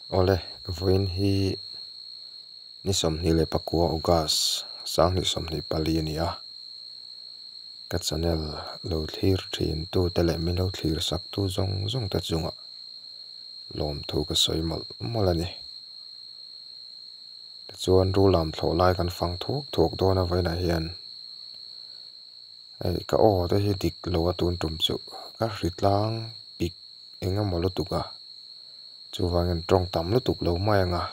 Awle, vawiin hi ni 29 August 2024 a ni a. Ka channel lo thlir thin tu te leh min lo thlir sak tu zawng zawng te chungah lawmthu ka sawi mawlh mawlh a ni. Tichuan Rulam thlawh lai kan fang thuak thuak dawn a vawiinah hian hei ka aw te hi dik lo a tun tum chu ka hri tlang pik eng emaw lutuk a chuvangin tawng tam lutuk lo mai ang a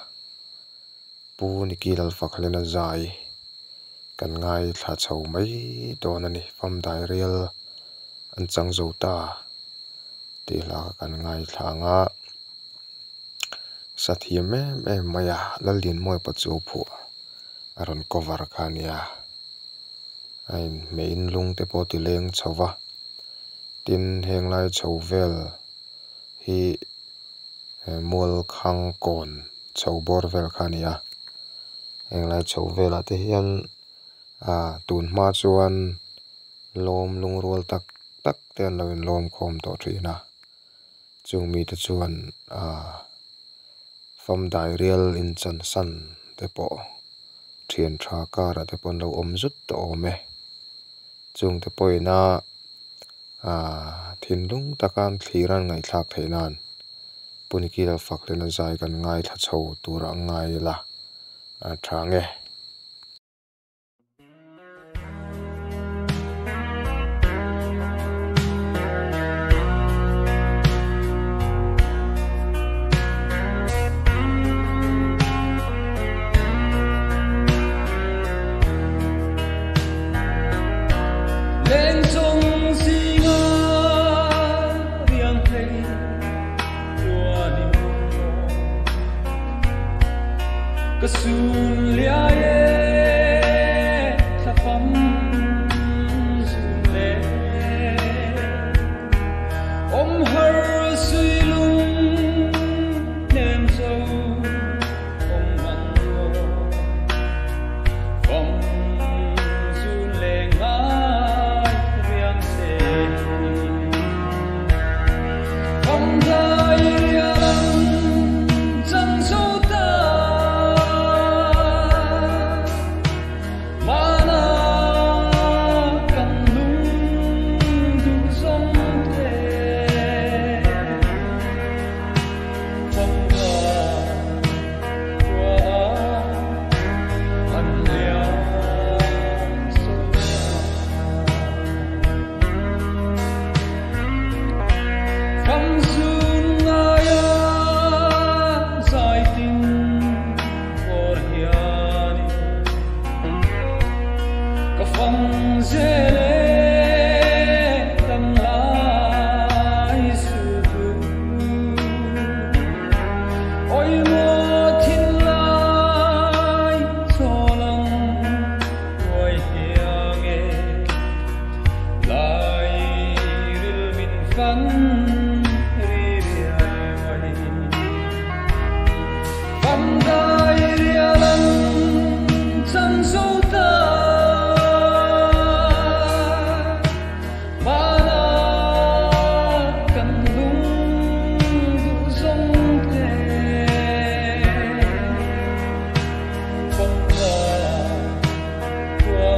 Pu Niki Lalfakhlena zai kan ngaithla chho mai dawn a ni Famdai rial an chang zo ta tih hla kha kan ngaithla ang a. Sa thiam em em mai a, Lallianmawia pawh chu phuah a rawn cover kha a nia. A inhmeh in lung te pawh ti leng chho va, tin heng lai chho vel hi mual khang kawn chho bawr vel kha a ni a. Heng lai chho velah te hian ah tun hma chuan lawm lungrual tak tak te an lo inlawm khawm tawh thin a. Chung mite chuan aaa fam dairial inchan san te pawh thian tha karah te pawh an lo awm zut tawh awm e. Chung te pawhin a aaa thinlung taka an thlir a an ngaihthlak theih nan Punikila Fakhlena zai kan ngaithla chho turah ngai ila a tha nge. Ka sun liai e thlafam zun le awm har sui lung hnem zo awm ang maw fam zun le ngai riang se fam dai riang chang zo ta mana kan lung duh zawng te fam dai khua an liam zo ta. Fam zun ngaia zai tin vawr hianin ka fang zel e dam lai su tu. Oi maw thin lai chawl ang uai hiang e lai ril min fan ri riai mai. Fam dai rial an chang zo ta mana kan lung duh zawng te fam dai khua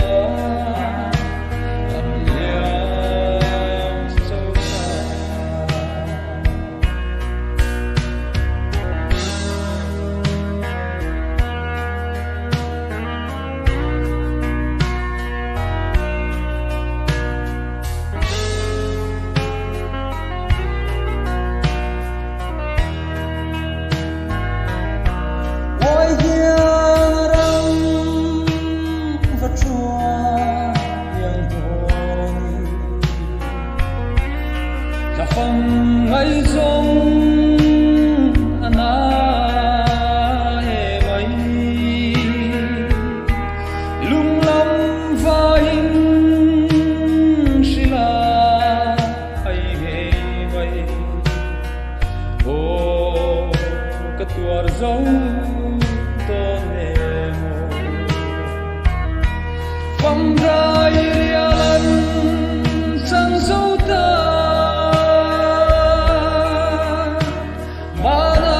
an liam zo ta. Oi hian ram va chua yang dawni tla fam ngai zawng a na e mai lung lam vain hrila ai ngei mai aw ka tuar zo dawn emaw fam dai rial an chang zo ta mana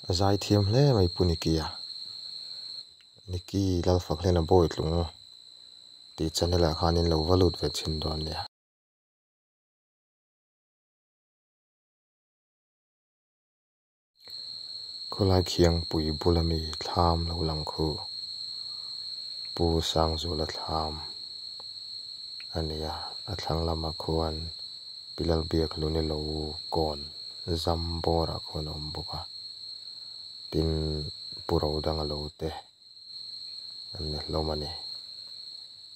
A zaithiam hle mai Pu Nicky-a. Nicky Lalfakhlena Bawitlung tih channel ah khan in lo va lut ve chhin dawn nia. Khawlai khiangpui bula mi thlam lo lang khu Pu Sangzula thlam a ni a, a thlang lamah khuan Pi Lalbiakhluni lo kawn zam bawrah khuan a awm bawk a, tin Pu Rodanga lo te an ni hlawm a ni.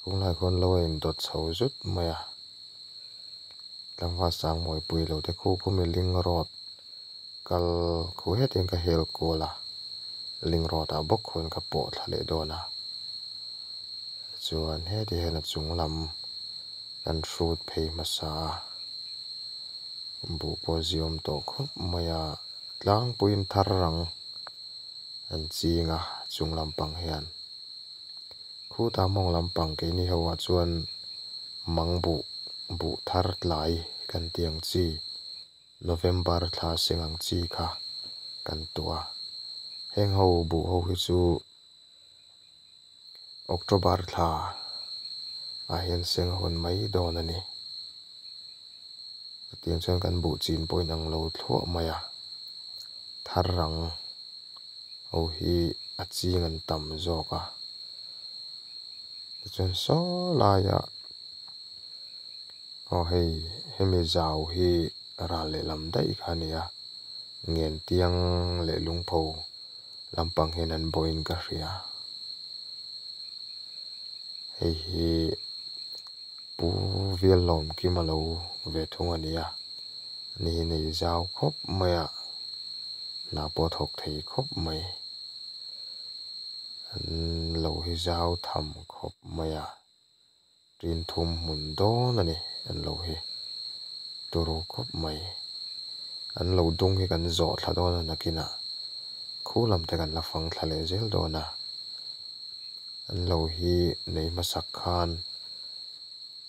Kawng lai khuan lo a indawt chho zut mai a, tlangval Sangmawipui lo te khu khumi ling rawt kal khu hetiang ka hel kual a, ling rawt ah bawk khuan ka pawh thla leh dawn a, chuan heti hian a chung lam kan hrut phei hmasa a, buh pawh ziawm tawh khawp mai a, tlangpuiin thar rang an ching a chung lampang hian khutah mawng lampang keini ho ah chuan mang buh buh thar tlai kan tih ang chi. November thla seng ang chi kha kan tuah a, heng ho buh ho hi chu October thla ah hian seng hawn mai dawn a ni. Chutiang chuan kan buh chin pawh in ang lo thluah mai a, thar rang ho hi a ching an tam zawk a, tichuan saw laiah. Aw hei hemi zau hi ral lehlam daih kha a ni a, Ngentiang leh Lungpho lampang hian an bawhin ka hria. Hei hi Pu Viallawmkima lo ve thung a ni a, ani hi nei zau khawp mai a, hna pawh a thawk thei khawp mai. An lo hi zau tham khawp mai a. Tin thum hmun dawn a ni an lo hi turu khawp mai. An lo dung hi kan zawh thla dawn a nakinah khu lam te kan la fang thla leh zel dawn a. An lo hi nei hmasak khan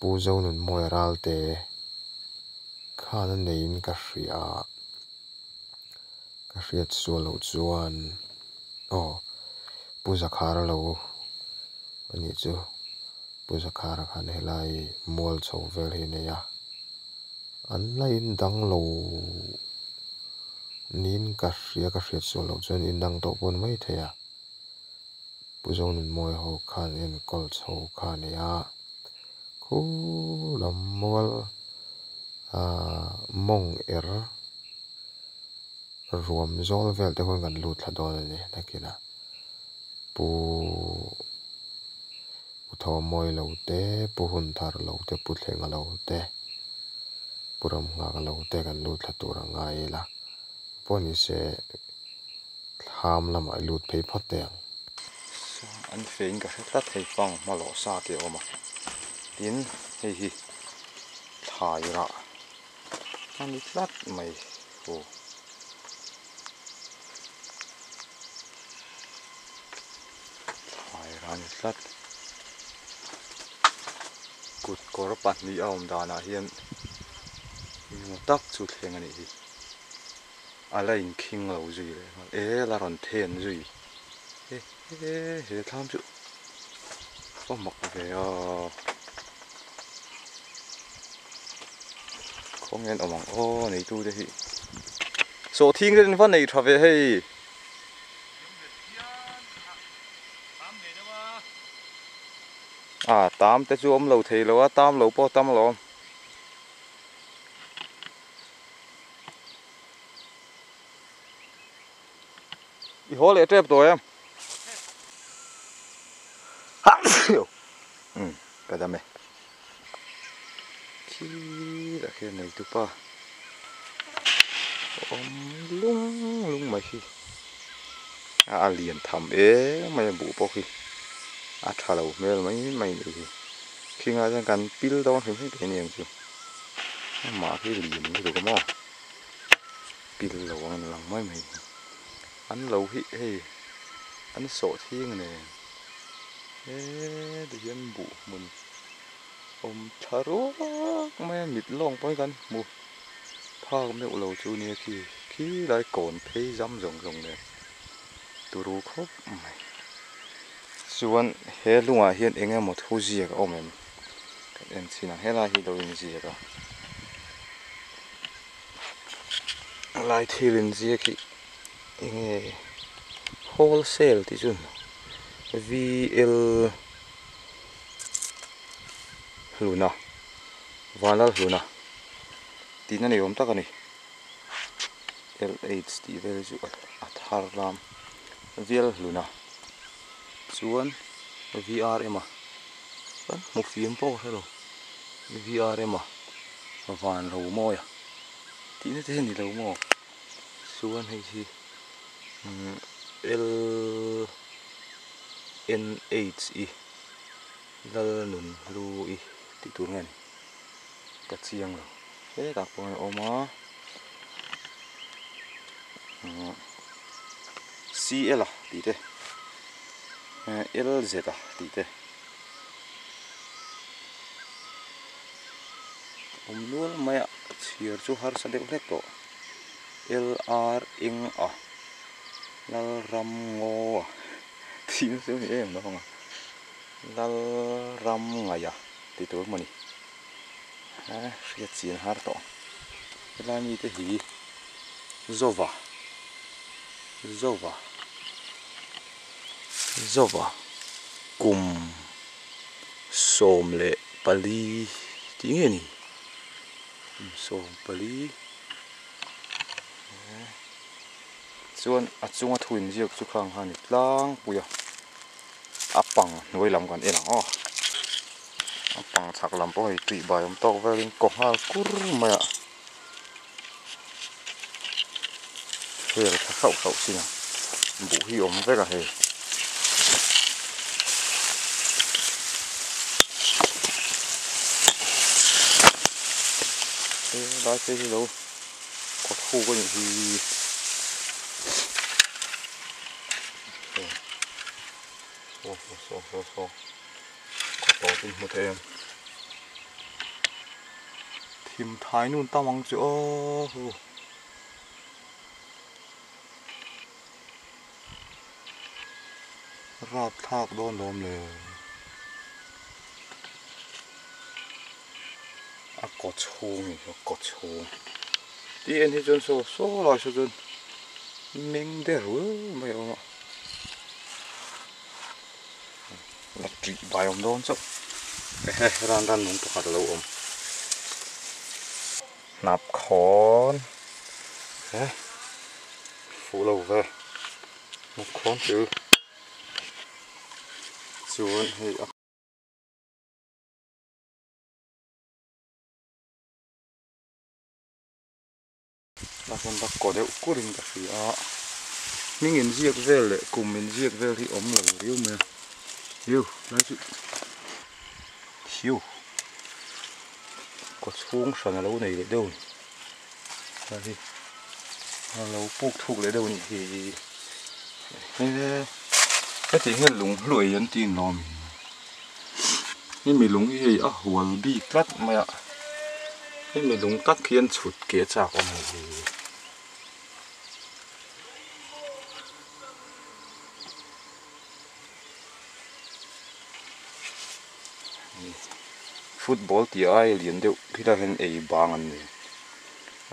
Pu Zonunmawia Ralte khan a neiin ka hria a, ka hriat sual loh chuan aw Pu Zakhara lo a nih chu Pu Zakhara khan helai mual chho vel hi a nei a, an la indang lo niin ka hria ka hriat sual loh chuan indang tawh pawh a ni maithei a, Pu Zonunmawia ho khan enkawl chho kha a ni a, khu lam mual ahh mawng er ruam zawl vel te khuan kan lut thla dawn a ni nakinah. Pu Pu Thawmawi lo te, Pu Hunthar lo te, Pu Thlenga lo te, Pu Ramnghaka lo te kan lut thla tur a ngai ila. Pawh ni se thlam lamah i lut phei phawt teh ang. An feiin ka hre tlat hei fang hma lawh sa tih a awm a, tin hei hi thlai rah a ni tlat mai aw. Thlai rah a ni tlat. Kut kawr pahnih a awm danah hian engemaw tak chu thleng a nih hi. A la inkhing lo zui leh nghal. E la rawn then zui. He he he thlam chu a mak ve a. Khawnge an awm ang aw neitu te hi. Sawhthing te an va nei tha ve hei. A tam te chu awm lo thei lo a tam lo pawh tam alawm. I haw leh tep tawh em? Umm ka dam e. Khilaiah khian neitupa awm lung lung mai hi a lian tham em mai a buh pawh khi a tha lo hmel mai mai a nih hi. Khingah chuan kan pil dawn hrim hrim thei a ni ang chu. Amah khi lian lutuk a maw pil lo ang a lang mai mai an lo hi hei an sawh thing nen heti hian buh hmun awm tha ruak mai a mit lawng pawh hi kan hmu phak meuh lo chu nia khi. Khi lai kawn phei zam zawng zawng nen turu khawp mai. Chuan he lungah hian eng emaw thu ziak a awm em? Kan en chhin ang helai hi lo inziak a. Lai thil inziak hi eng nge wholesale tih chu V_L Hluna Vanlal Hluna tihna ni awm tak a ni. L_H tih vel hi chu a thar lam vial hlun a chuan V_R_M a kan hmu fiam pawh ka hrelo V_R_M a van ro mawi a tihna te hi a ni lo maw chuan hei hi L_N_H_E Lalnunhlui tih tur nge ni ka chiang lo. Hetah pawh a awm a CL a tih te LZ a tih te awm nual mai a chhiar chu harsa deuh hlek tawh LR eng a Lalramngaw a tih na chu a ni em lo ang a Lalramngaia tih tur emaw ni. Hriat chian har tawh helai mite hi Zova Zova Zova kum 14 tih nge ni kum 14 chuan a chunga thu inziak chu khang kha a ni tlangpui a. A pang hnuai lam kan en ang aw a pang chhak lam pawh hei tih bai awm tawk velin kaw nghal kur mai a hel tha hrauh hrauh chin a buh hi awm vek a hei. Helai phei hi lo kawt huk a nih hi. Saw saw saw saw saw ka tawp in hmu thei em thim thai nun tam ang chu aw hu rap thlak dawn lawm le a kaw chhung ni a kaw chhung tih en hi chuan saw saw lai saw chuan meng der rul mai a awm a la tih bai awm dawn chauh ehe ran ran nung pakhat a lo awm hnap khawn he fuh lo ve hnap khawn chu chuan hei a. A hmun a kaw deuh kur in ka hria a hming inziak vel leh kum inziak vel hi awm lo riau mai a hiu lai chu hiu kaw chhung hran a lo nei leh deuh a ni lai hi a lo puk thuk leh deuh a nih hi heti hian lung hluai an tih ang lawm hemi lung hi hei a hual bik tlat mai a hemi lung tak hian chhut keh chak awm a ni football tih ai lian deuh khilaiah hian ei bang an nei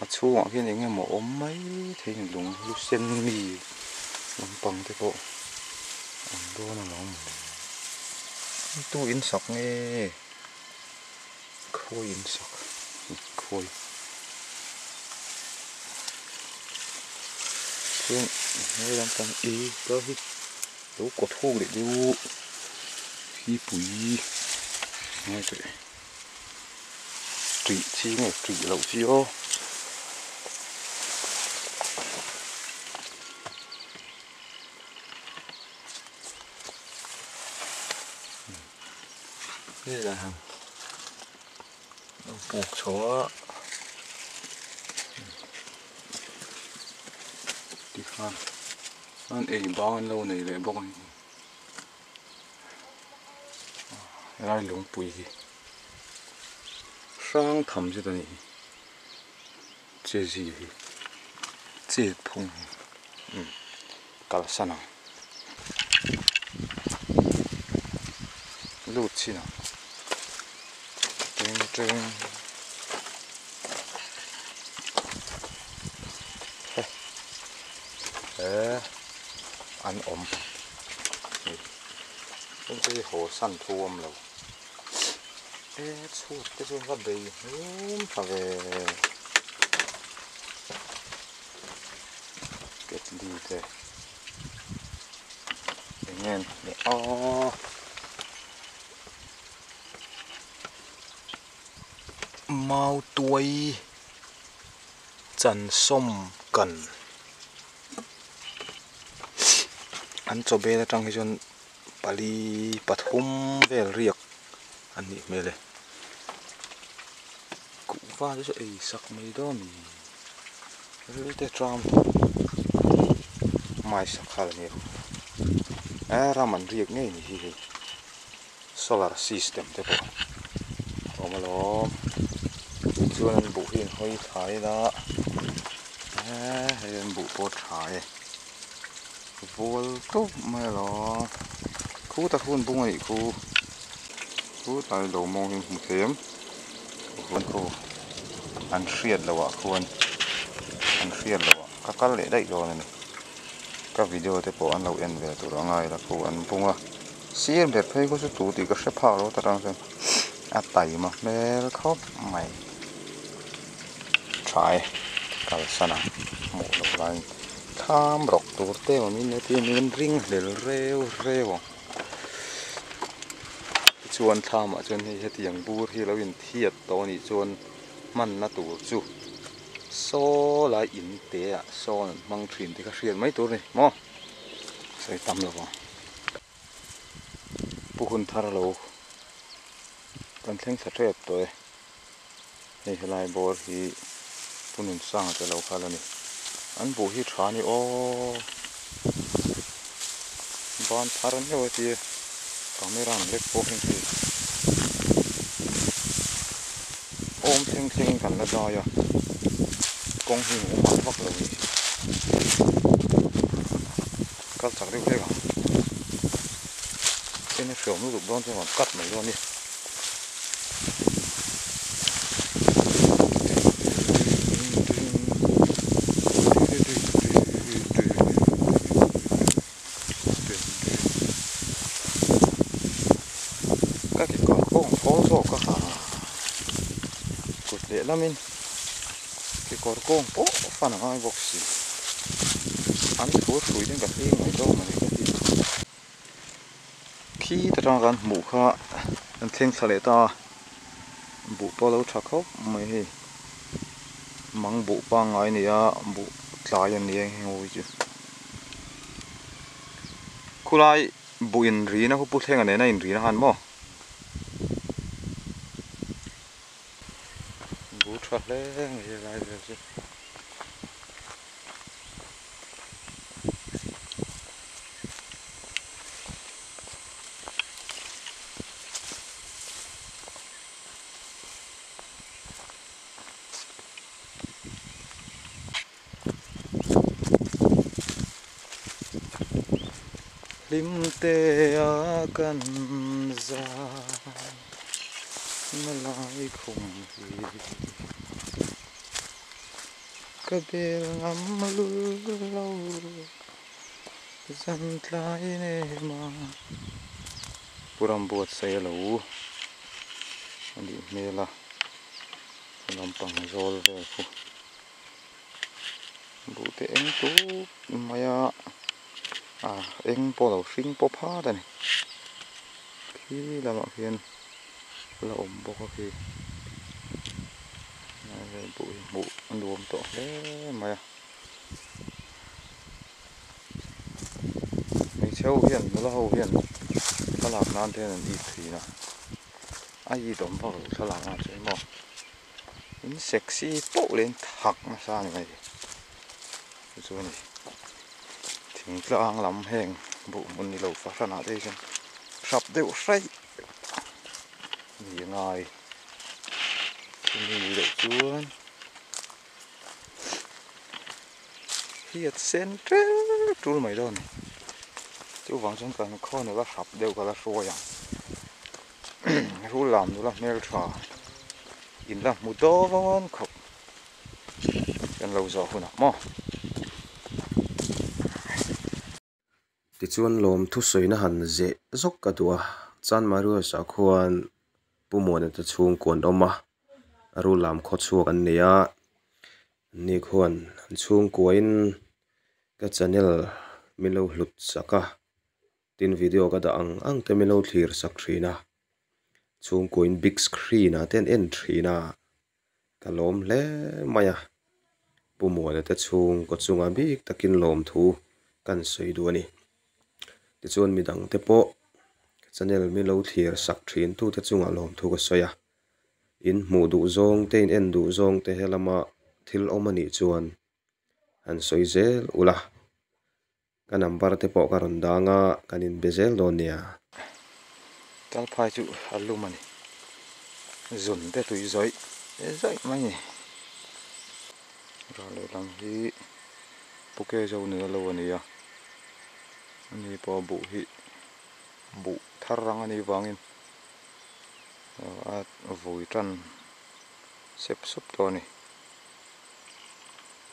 a chhungah khian eng emaw awm mai thei a ni lung lu sen mi lampang te pawh awm dawn alawm tu in sak nge khawi in sak khawi chuan hnuai lampang e tlai hi lo kaw thuk leh deuh thipui ngai teh. Tih chi nge tih loh chi aw. Helai han lo puk chho a tikhan an ei bang an lo nei leh bawk a ni. Helai lungpui hi hrang tham zet a nih hi che zia hi. Chet phung hi umm kalsan ang lut chhin ang teng teng he he an awm hei heng te hi haw san thu a awm lo e chhuat te chu va bei hnum tha ve. Ketli te eng nge an hmeh a Mautuai chansawm kan an chaw bel atang hi chuan pali pathum vel riak an nih hmel e kuhva te chu ei sak mai dawn a ni. Rilte tram mai sakhal a ni a e ram an riak ngei ni hi hei solar system te pawh a awm alawm tichuan an buh hi an hawi thlai ila e hei an buh pawh a tha e vual tawp mai alawm khutah khuan bung a nih khu khutah lo mawng hi hmu thei em. Khuan khu an hriat loh ah khuan an hriat loh ah ka kal leh daih dawn a ni ka video te pawh an lo en ve tur a ngai la khu an bung a sir ber phei khaw chu tu tih ka hre phak lo ta tang chuan a taima hmel khawp mai tha e kalsan ang hmuh loh laiin thlam rawk tur te awmin hetiang ring hlel reu reu ang. Tichuan thlamah chuan hei hetiang bur hi lo inthiat tawh anih chuan hmanna tur chu saw lai in te ah sawn an hmang thin tih kha hriat mai tur a ni maw sawi tam lo vang pu hun thar lo kan thleng thla tep tawh e hei helai bawr hi pu Nunsanga te lo kal a ni an buh hi tha a ni aw ban thar meuh a tia camera an lek pawh hian hei awm thleng thleng in kan la dai a kawng hi a awm vak lo a ni kal chak deuh hlek ang en a hreawm lutuk dawn chuan rawn cut mai dawn a ni. Ka kekawr kawng thawl zawk a ha kut lehlamin kekawr kawng pawh fan a ngai bawk si an thur hrui ten ka hlim mai dawn a ni ka ti. Khi ta tang kan hmuh kha kan thleng thla leh ta a buh pawh a lo tha khawp mai hei mang buh pangngai a ni a buh tlai a ni a heng ho hi chu khulai buh inrina khu pu thlenga nena inrina khan maw buh tha hle mai helai vel chu. Hlim te a kan zai na lai khum hi. Ka bel ngam lul lo zan tlai nem a. Pu Rambuatsaia lo a nih hmel a lampang zawl vel khu buh te eng tup mai a a eng pawh lo hring pawp hat a ni khi lamah khian la awm bawk a khi. Buh hi hmuh a nuam tawh hle mai a hmeichhe ho hian nula ho hian thlalak nan te hian an it thin a a it awm vak loh thlalak ah chuan maw in sexy poh leh in thak nasa a ni mai chu chu a ni thingtlang lam heng buh hmun ni lo fahran ah te hi chuan hrap deuh hraih ni a ngai. Chumi nih loh chuan Hiat sen tel tul mai dawn a ni. Chuvang chuan kan khaw nula hrap deuh ka la hruai ang. Rul lam nula hmeltha in la hmu dawn khawp kan lo zawh hunah maw. Tichuan lawm thusawina han zeh zawk ka duh a, Chanmarius ah khuan Pu Muana te chhungkua an awm a, a rul lam khaw chhuak an nei a, ni khuan an chhungkuain ka channel min lo hlut sak a, tin video ka dah ang ang te min lo thlir sak thin a, chhungkuain big screen ah te an en thin a, ka lawm hle mai a, Pu Muana te chhungkaw chunga bik takin lawmthu kan sawi duh a ni. Tichuan midang te pawh ka channel min lo thlir sak thin tute chungah lawmthu ka sawi a, in hmuh duh zawng te in en duh zawng te helama thil awm a nih chuan han sawi zel ula. Ka number te pawh ka rawn dang a, kan inbe zel dawn nia. Talphai chu a lum a ni. Zun te tui zawih zawih mai a ni. Ral lehlam hi Puke zo nula lo a ni a, ani pawh buh hi buh thar rang a nih vangin a vui tan sep sup tawh a ni.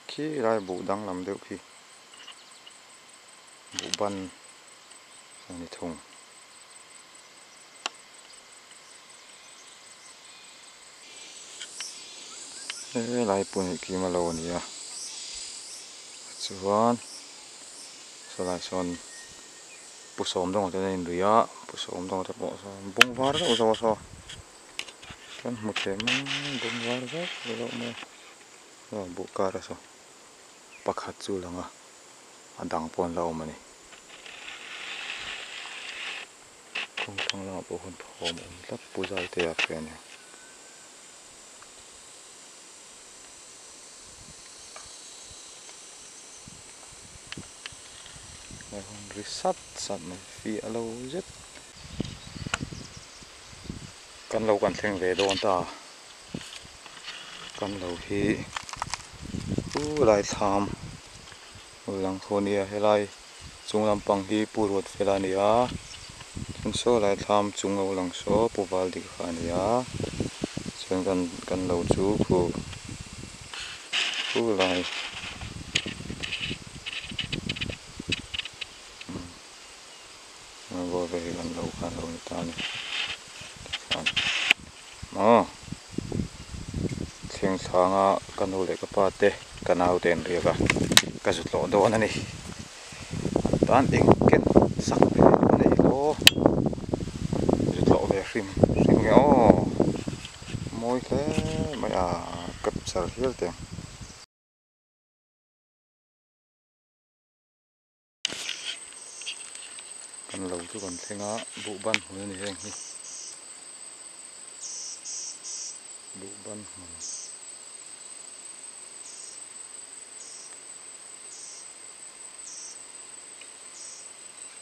Khi lai buh danglam deuh khi. Buhban a ni thung. Helai pun hi kim a lo a ni a chuan sawlai sawn pu sawm dawng te an inrui a pu sawm dawng te pawh sawn bung var deuh zawk a saw kan hmu thei mai bung var zauh zauh mai a buh kar a saw. Pakhat chu lang a, a dang pawh an la awm a ni. Kawngthlang lamah pawh hun thawm awm tlat Pu Zaitea te a ni. He hun ri sat sat mai fiah lo zet. Kan lo kan thleng ve dawn ta. Kan lo hi u lai thlam lang thu a nia helai chung lampang hi pu ruat fel a ni a chuan saw lai thlam chung lo lang saw pu val dik kha a ni a chuan kan kan lo chu khu khu lai umm vel hi kan lo kha a lo ni ta a ni tikhian. Aw thleng thlanga ka nu leh ka pa te ka nau te an riak a ka zut loh dawn a ni an tan eng ken sak ve a nei hlaw zut loh ve hrim hrim nge aw mawi hle mai a capture hial teh ang. Kan lo chu kan thleng a buhban hmun a ni heng hi buhban hmun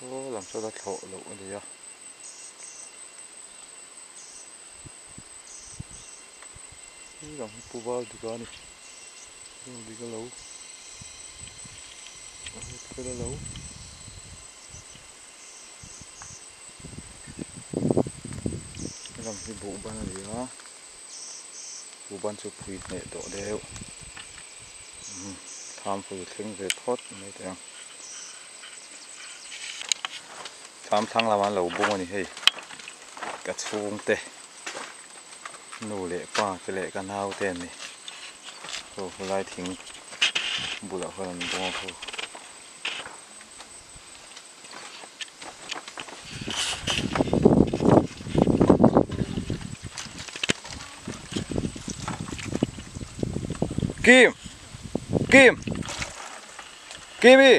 saw lam saw la thlawh loh a ni a. Hei lang hi Pu Val Dika a ni Val Dika lo a fel a lo. Helam hi buhban a ni a buhban chu phui hneh tawh deuh thlam phui thleng ve phawt mai teh ang thlam thlang lamah an lo bung a ni hei ka chhungte. Nu leh pa te leh ka nau te an ni ho helai thing bulah khuan an bawng a ho. Kim Kim Kimi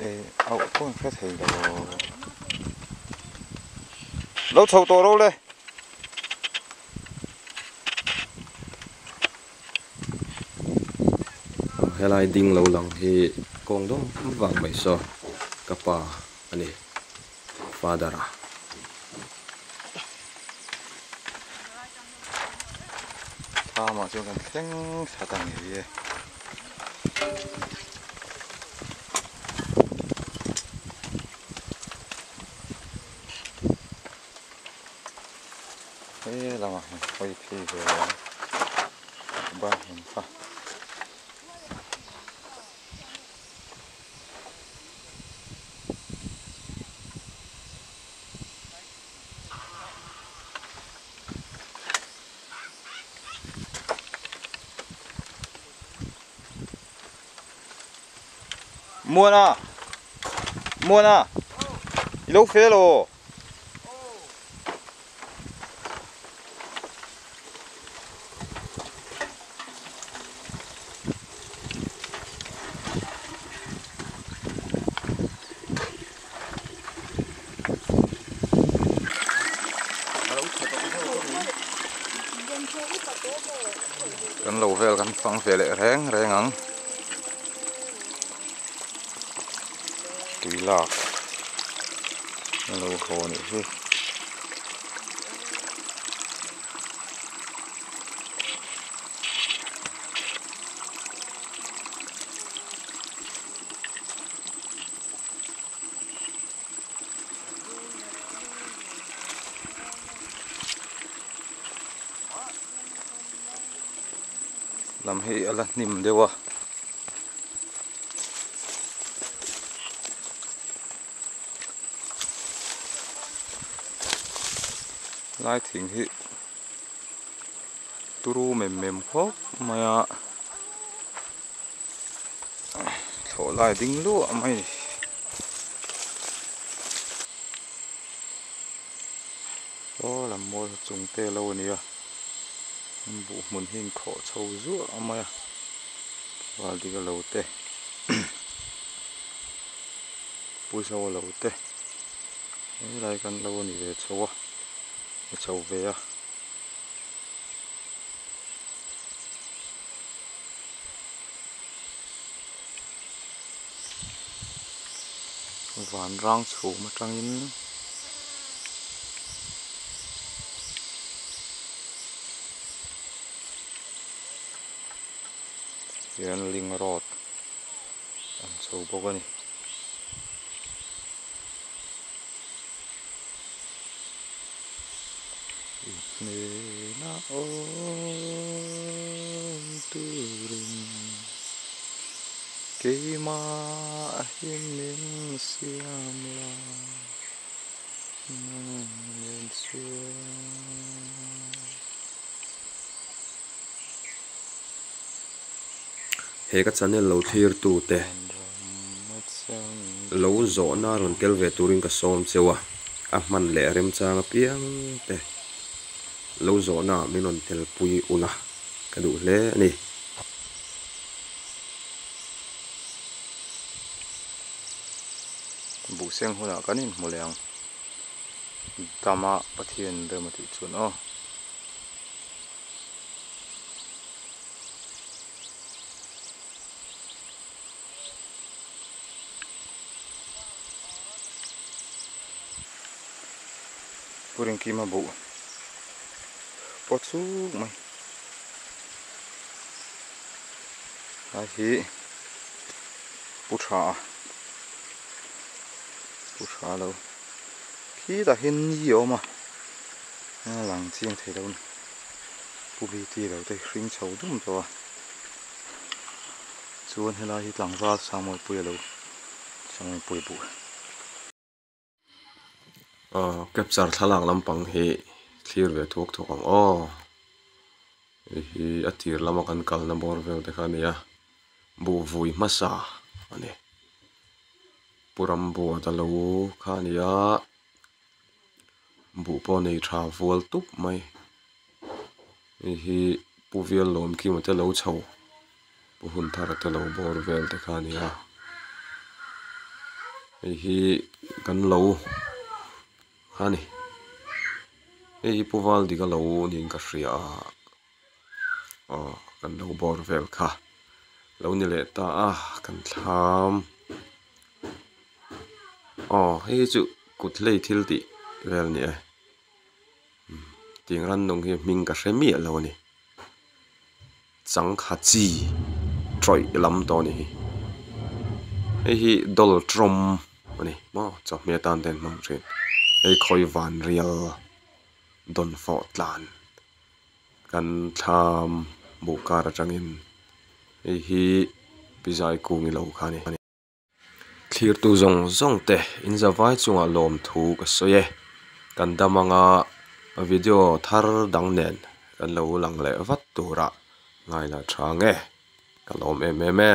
eh auh pawh an hre thei lo lo chho tawh ro le. Helai ding lo lang hi kawng dawm vang mai saw ka pa a ni father a. Thlamah chuan kan thleng thla ta ngei e. He lamah hian hawi phei ve lo ang ban hmun kha. Muana Muana i lo fel aw. Kan lo vel kan fang ve leh reng reng ang tui lak a lo haw a nih hi. Lam hi a la hnim deuh a. Lai thing hi turu mem mem khawp mai a thlawh lai ding luah mai a ni. Aw lam mawi chung te lo a ni a buh hmun hi inkhawh chho zuah mai a val dik a lo te pu zo a lo te helai kan lo a ni ve chho a ni chho ve a. Van rang chhum atangin hian ling road an chho bawk a ni. I hnena awm turin keimah hi min siam la nang nen chuan. He ka channel lo thlir tu te lo zawhna rawn tel ve turin ka sawm cheu a, a hman leh remchang apiang te lo zawhna ah min rawn tel pui ula ka duh hle a ni. Buhseng hunah kan inhmu leh ang dama Pathian rem a tih chuan aw. Pu Ringkima buh pawt chuk mai lai hi pu tha a pu tha lo khitah hian ni a awm a a lang chiang thei lo a ni. Pu Bti lo te hring chho dum tawh a chuan helai hi tlangval Sangmawipui alo Sangmawipui buh. Aw capture thlalak lampang hi thlir ve thuak thuak ang aw hei hi a tir lama kan kalna bawr vel te kha a ni a buh vui hmasa a ni Pu Rambuata lo kha a ni a. Buh pawh nei tha vual tup mai hei hi pu vial lawm kima te lo chho pu hun thar te lo bawr vel te kha a ni a hei hi kan lo a ni hei hi pu val dik a lo niin ka hria a aw kan lo bawr vel kha lo ni leh ta a kan thlam aw hei hi chu kut hlei thil tih vel a ni e tiang rannung hi hming ka hre miah lo a ni changkha chi tawih lam tawh a nih hi hei hi dawltrawm a ni maw chawhmeh atan te an hmang thin hei khawi van rial dawnfawh tlan kan thlam buh kar atangin hei hi pizai kung ilo kha a ni. Thlirtu zawng zawng te in zavai chungah lawmthu ka sawi e kan dam anga video thar dang nen kan lo lang leh vat turah ngaila tha nge ka lawm em em e.